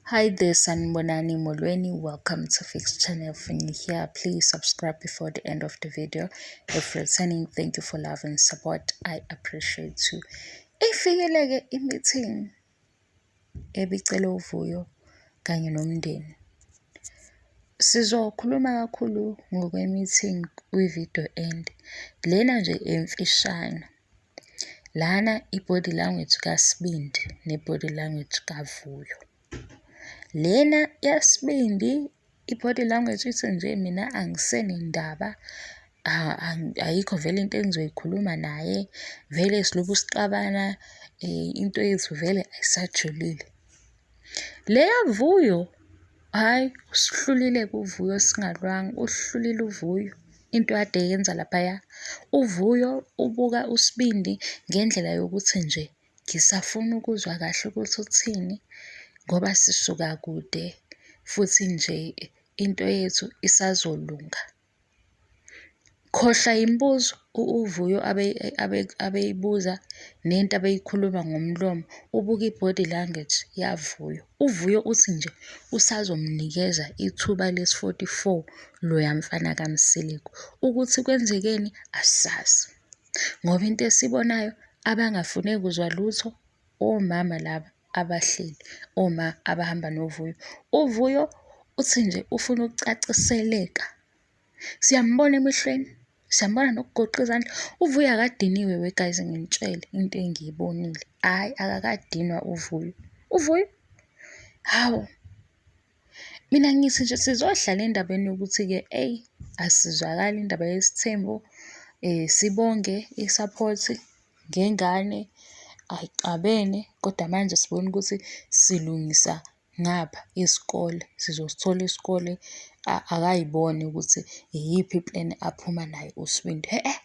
Hi there, Sanibonani Molweni. Welcome to Fix Channel. If you're new here, please subscribe before the end of the video. If returning, thank you for love and support. I appreciate you. Ifikile-ke i-meeting ebicela uVuyo kanye nomndeni. Sizokhuluma kakhulu ngokwe-meeting kwi-video end. Lena nje emfishane. Lana i-body language kaSibindi ne-body language kaVuyo. Lena yaSibindi i-body language ithi nje mina angisenendaba, ayikho vele into engizoyikhuluma naye, vele silokhu sixabana, into yethu vele ayisajulile. Le yaVuyo, hhayi usihlulile-ke uVuyo singalwanga, usihlulile uVuyo into akade eyenza laphaya. UVuyo ubuka uSibindi ngendlela yokuthi nje ngisafuna ukuzwa kahle ukuthi uthini ngoba sisuka kude futhi nje into yethu isazolunga. Khohlwa imibuzo uVuyo abeyibuza nento abeyikhuluma ngomlomo, ubuka i-body language yaVuyo. UVuyo uthi nje usazomnikeza ithuba lesi-44 loya mfana kaMseleku. Ukuthi kwenzekeni asazi ngoba into esiyibonayo abangafune kuzwa lutho omama laba abahleli, oma abahamba noVuyo. UVuyo uthi nje ufuna ukucaciseleka. Siyambona emehlweni, siyambona nokugoqa izandla. UVuyo akadiniwe we guys, nginitshele into engiyibonile. Hhayi, akakadinwa uVuyo. UVuyo, hawu, mina ngithi nje sizohlala endabeni yokuthi-ke eyi asizwakali indaba yesithembu, sibonge i-support ngengane ayixabene kodwa manje sibona ukuthi silungisa ngapha isikole, sizosithola isikole akayibone ukuthi iyiphi i-plan aphuma nayo uSibindi. Hhe-eh,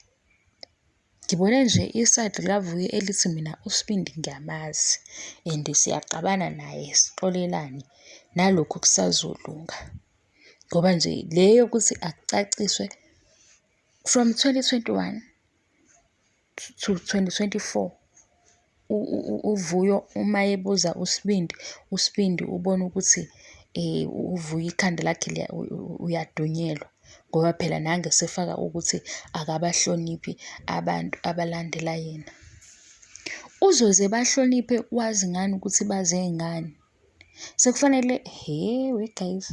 ngibone nje i-side likaVuyo elithi mina uSibindi ngiyamazi and siyaxabana naye sixolelane nalokhu kusazolunga. Ngoba nje le yokuthi akucaciswe from 2021 to 2024 uVuyo uma ebuza uSibindi, uSibindi ubona ukuthi uVuyo ikhanda lakhe uyadunyelwa ngoba phela nange esefaka ukuthi akabahloniphi abantu abalandela yena. Uzoze bahloniphe wazi ngani ukuthi baze ngani? Sekufanele, he we guys,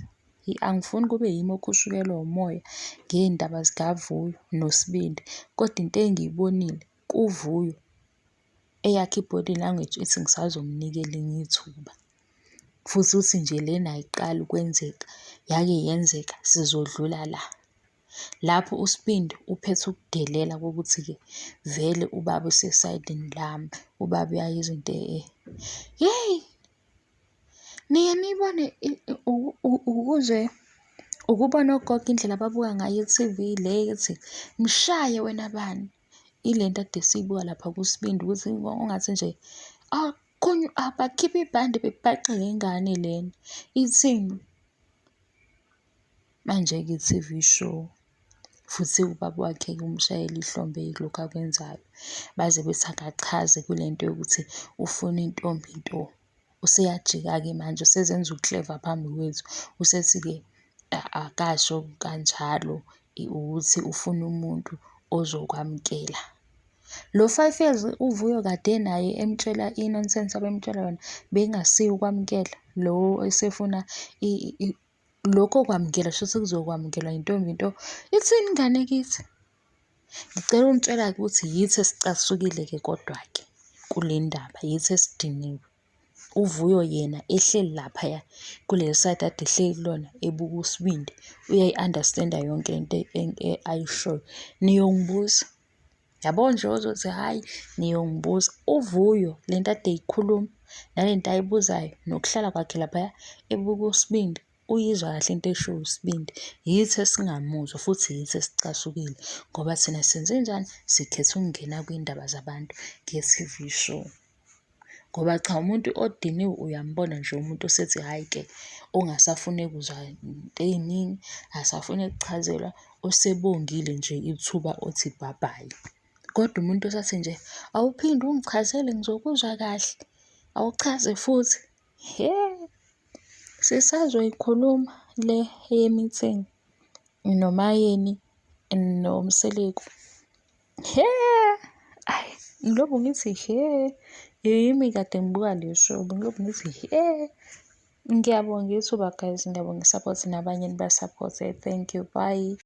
angifuni kube yimi okhushukelwa umoya ngey'ndaba zikaVuyo noSibindi, kodwa into engiyibonile kuVuyo eyakhe i-body language ithi ngisazomnika elinye ithuba. Futhi uthi nje lena ayiqali ukwenzeka, yake yenzeka sizodlula la. Lapho uSibindi uphethe ukudelela kokuthi-ke vele ubaba usesayidini lami, ubaba uyayizwa into yeyi, niye niyibone ukuze ukubona ogogo indlela ababuka ngayo i-T_V le ethi mshaye wena bani. Ile nto ekade siyibuka lapha kuSibindi ukuthi ungathi nje abakhiphe ibhande bebhace le ngane lena, ithini? Manje-ke i-T_V show futhi ubaba wakhe-ke umshayela ihlombe kulokhu akwenzayo. Baze bethi akachaze kule nto yokuthi ufuna intombi nto. Useyajika-ke manje usezenza u-clever phambi kwethu. Usethi-ke akasho kanjalo ukuthi ufuna umuntu ozokwamukela. Lo 5 years uVuyo kade naye emtshela i-nonsense abemtshela yona bekungasiyo ukwamukela lo esefuna lokho kwamukela shuthi kuzokwamukelwa intombi nto. Ithini ingane kithi? Ngicela ungitshela-ke ukuthi yithi esicasukile-ke kodwa-ke kule ndaba, yithi esidiniwe. UVuyo yena ehleli laphaya kuleli side ade ehleli kulona ebuka uSibindi, uyayi-understand-a yonke lento ayishoyo. Niyongibuza, yabo nje ozothi hhayi niyongibuza. UVuyo lento ade eyikhuluma nalento ayibuzayo nokuhlala kwakhe laphaya ebuka uSibindi, uyizwa kahle into eshiwo uSibindi. Yithi esingamuzwa futhi yithi esicasukile ngoba thina senzenjani? Sikhetha ukungena kwiy'ndaba zabantu nge-T_V show. Ngoba cha umuntu odiniwe uyambona nje umuntu osethi hhayi-ke ongasafune kuzwa into ey'ningi, akasafune kuchazelwa, osebongile nje ithuba othi bye-bye. Kodwa umuntu osathi nje awuphinde ungichazele ngizokuzwa kahle, awuchaze futhi, hhe. Sisazoyikhuluma le ye-meeting noMaYeni noMseleku. He, ayi ngilokhu ngithi he, yimi kade ngibuka le show ngilokhu ngithi he. Ngiyabonga ithuba guys, ngiyabonga i-support nabanye niba-support-e. Thank you, bye.